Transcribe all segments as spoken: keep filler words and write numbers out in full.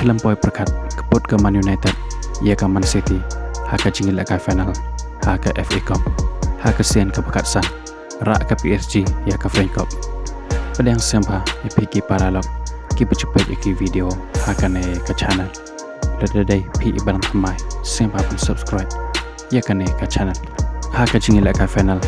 Khlem poi pyrkhat ka put ka Man United ïa ka Man City ha ka jingïalehkai final ha ka F A Cup ha ka sien kaba khatsan, rah ka P S G ïa ka French Cup. Pdiang sngewbha ïa phi ki paralok kiba ju peit ïa ki video ha kane ka channel. Lada dei phi iba dang thymmai, sngewbha ban subscribe ïa kane ka channel. Ha ka jingïalehkai final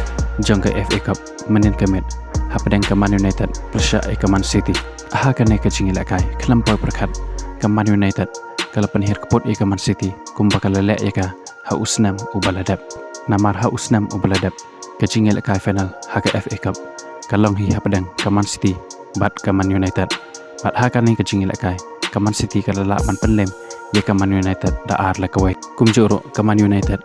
jong ka F A Cup mynhynnin ka miet, hapdeng ka Man United pyrshah ïa ka Man City. Ha kane ka jingïalehkai, khlem poi pyrkhat ka Man United ka la pynhiar ka put ïa ka Man City kumba ka la leh ïa ka ha u snem uba la dep. Namar ha u snem uba la dep, ka jingïalehkai final ha ka F A Cup ka long hi hapdeng ka Man City bad ka Man United. Bad ha kane ka jingïalehkai, ka Man City ka la lah ban pynlem ïa ka Man United da ar la kawei. Kumjuh ruh ka Man United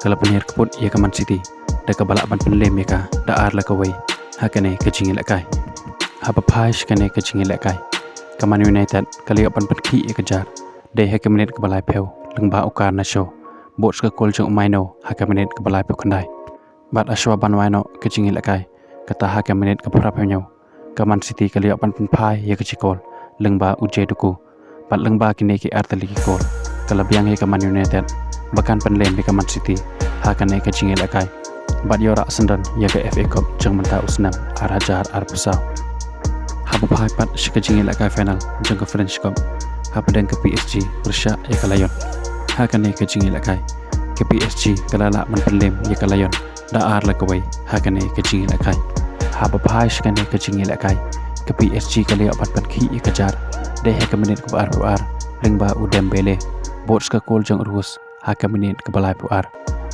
ka la pynhiar ka put ïa ka Man City da kaba lah ban pynlem ïa ka da ar la kawei ha kane ka jingïalehkai. Haba phai sha kane ka jingïalehkai, ka Man United ka la ïoh ban pynkhih ïa ka jar dei ha ka minit kaba laiphew lyngba u Garnacho, bud sha ka kol jong u Mainoo ha ka minit kaba laiphew khyndai. Bad hashwa ban wai noh ka jingïalehkai, kata ha ka minit kaba phraphew hynñiew, ka Man City ka la ïoh ban pynphai ïa ka jingkol lyngba u Jay Doku. Bad lyngba kine ki artylli ki kol, ka la biang ïa ka Man United ba kan pynlem ïa ka Man City ha kane ka jingïalehkai bad ïoh rah syndon ïa ka F A Cup jong mynta u snem ar hajar arphew saw. Haba phai pat sha ka jingïalehkai final jong ka French Cup, hapdeng ka P S G pyrshah ïa ka Lyon. Ha kane ka jingïalehkai, ka P S G ka la lah ban pynlem ïa ka Lyon da ar la kawei ha kane ka jingïalehkai. Haba phai sha kane ka jingïalehkai, ka P S G ka la ïoh ban pynkhih ïa ka jar dei ha ka minit kaba arphew ar lyngba u Dembele, bud sha ka kol jong u Reus ha ka minit kaba laiphew ar.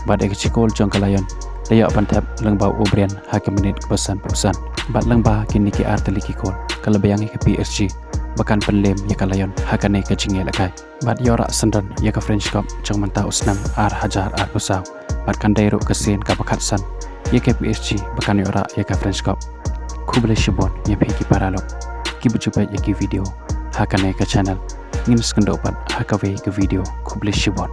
Bad ïa ka jingkol jong ka Lyon la ïoh ban thep lyngba u Obrien ha ka minit kaba sanphew san. Bad lyngba kine ki artylli ki kol, ka la biang ïa ka P S G ba kan pynlem ïa ka Lyon ha kane ka jingïalehkai bad ïoh rah syndon ïa ka French Cup jong mynta u snem ar hajar arphew saw. Bad kan dei ruh ka sien kaba khatsan ïa ka P S G ba kan ïoh rah ïa ka French Cup. Khublei shibun ïa phi ki paralok kiba ju peit ïa ki video ha kane ka channel. Ngin sa ïakynduh pat ha kawei ka video. Khublei shibun.